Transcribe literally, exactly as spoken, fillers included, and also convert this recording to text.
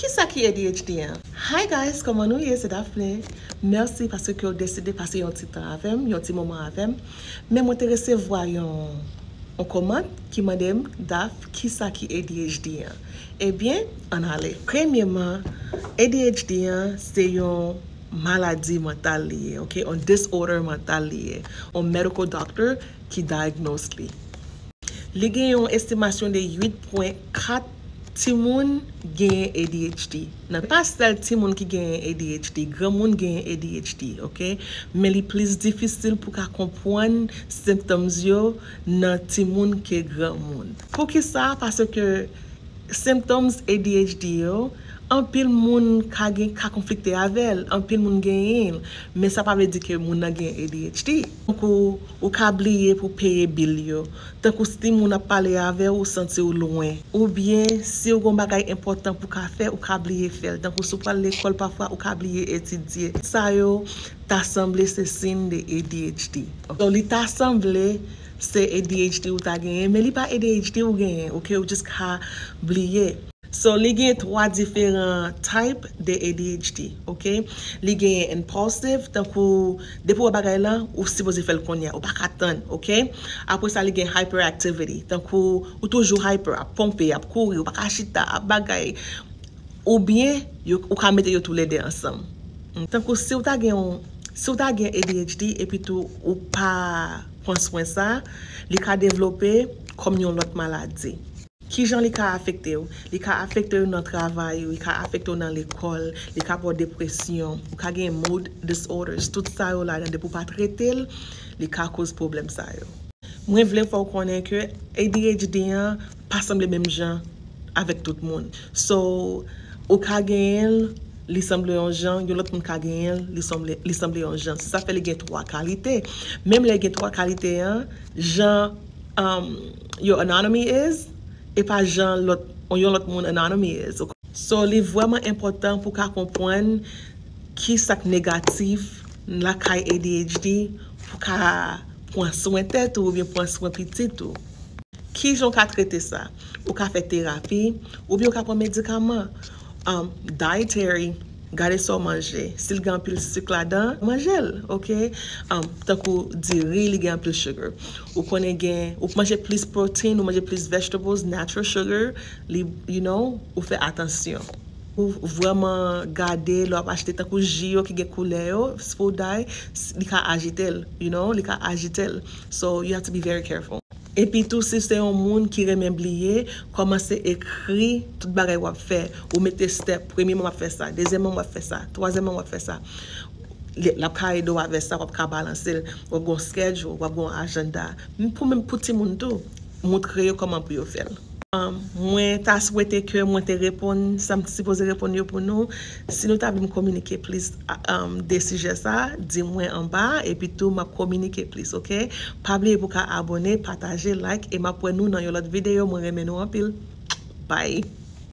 Kisa ki A D H D an? Hi guys, kòman nou ye? Se Daphne. Mèsi paske ke w deside pase yon ti tan avè m, yon ti moman avè m. Men mwen te resevwa yon, yon kòmant ki mande m, Daph, kisa ki A D H D an? Ebyen, ann ale. Premyeman, A D H D an se yon maladi mantal li ye, ok? Yon disorder mantal li ye. Yon medical doctor ki diagnose li. Li gen yon estimasyon de uit pwen kat timoun genyen A D H D. Nan pa sèl timoun ki genyen A D H D, granmoun genyen A D H D, ok? Men li plis difisil pou ka konprann symptoms yo nan timoun ke granmoun. Poukisa? Paske symptoms A D H D yo, anpil moun ka gen, ka konflikte avè l, anpil moun genyen l, men sa pa vle di ke moun nan gen A D H D. Tankou ou ka bliye pou peye bil yo, tankou si moun ap pale avè w, ou santi w lwen, oubyen si w gen yon bagay enpòtan pou ka fè, ou ka bliye fè l, tankou si w pral lekòl pafwa, ou ka bliye etidye. Sa yo ta sanble se siy de A D H D. So, li ta sanble se A D H D ou ta genyen, men li pa A D H D ou genyen, ok? Ou just ka bliye. So, li gen twa diferan type de A D H D, ok? Li gen impulsive, tankou depi w wè bagay lan, ou sipoze fè l kounye a, ou pa ka tann, ok? Apre sa, li gen hyperactivity, tankou ou toujou hyper, ap ponpe, ap kouri, ou pa ka chita, ap bagay. Oubyen, yo, ou ka mete yo toulède ansanm. Tankou si w ta gen yon, si w ta gen A D H D epi tou ou pa pran swen sa, li ka devlope kòm yon lòt maladi. Kijan li ka afekte w? Li ka afekte w nan travay ou, li ka afekte w nan lekòl, li ka ba w depresyon, ou ka gen mood disorders, tout sa yo ladan, depi w pa trete l, li ka koz pwoblèm sa yo. Mwen vle fè w konnen ke A D H D an pa sanble menm jan avèk tout moun. So, ou ka genyen l, li sanble yon jan, yon lòt moun ka genyen l, li sanble, li sanble yon jan. Se sa fè li gen twa kalite. Menm lè gen twa kalite an, jan, um, your anatomy is, e pa jan lòt, yon lòt moun anatomy is. So, li vrèman enpòtan pou ka konprann ki sa k negatif lakay A D H D pou ka pran swen tèt ou oubyen pran swen pitit ou. Kijan w ka trete sa? Ou ka fè terapi, oubyen ou ka pran medikaman. Um, dietary, gade sa w manje. Si l gen anpil sik ladan, manje l, ok? Um, tankou diri, li gen anpil sugar. Ou konnen gen, ou manje plis protein, ou manje plis vegetables, natural sugar, li, you know, ou fè atansyon. Ou vrèman gade, lè w ap achte tankou ji yo ki gen koulè yo, si w dye, li ka ajite l, you know, li ka ajite l. So, you have to be very careful. Epi tou, si se yon moun ki renmen bliye, kòmanse ekri tout bagay w ap fè. Ou mete step, premyèman w ap fè sa, dezyèmman w ap fè sa, twazyèmman w ap fè sa. Li, l ap ka ede w avè sa, w ap ka balanse l. W ap gen yon schedule, w ap gen yon ajanda. Pou menm pou timoun tou, montre yo kòman pou yo fè l. Um, mwen ta swete ke mwen te reponn sa m sipoze reponn yo pou nou. Si nou ta vle m kominike plis, um, de sijè sa, di mwen anba, epi tou m ap kominike plis, ok? Pa bliye pou ka abòne, pataje, like, e m ap wè nou nan yon lòt videyo. Mwen renmen nou anpil. Bye!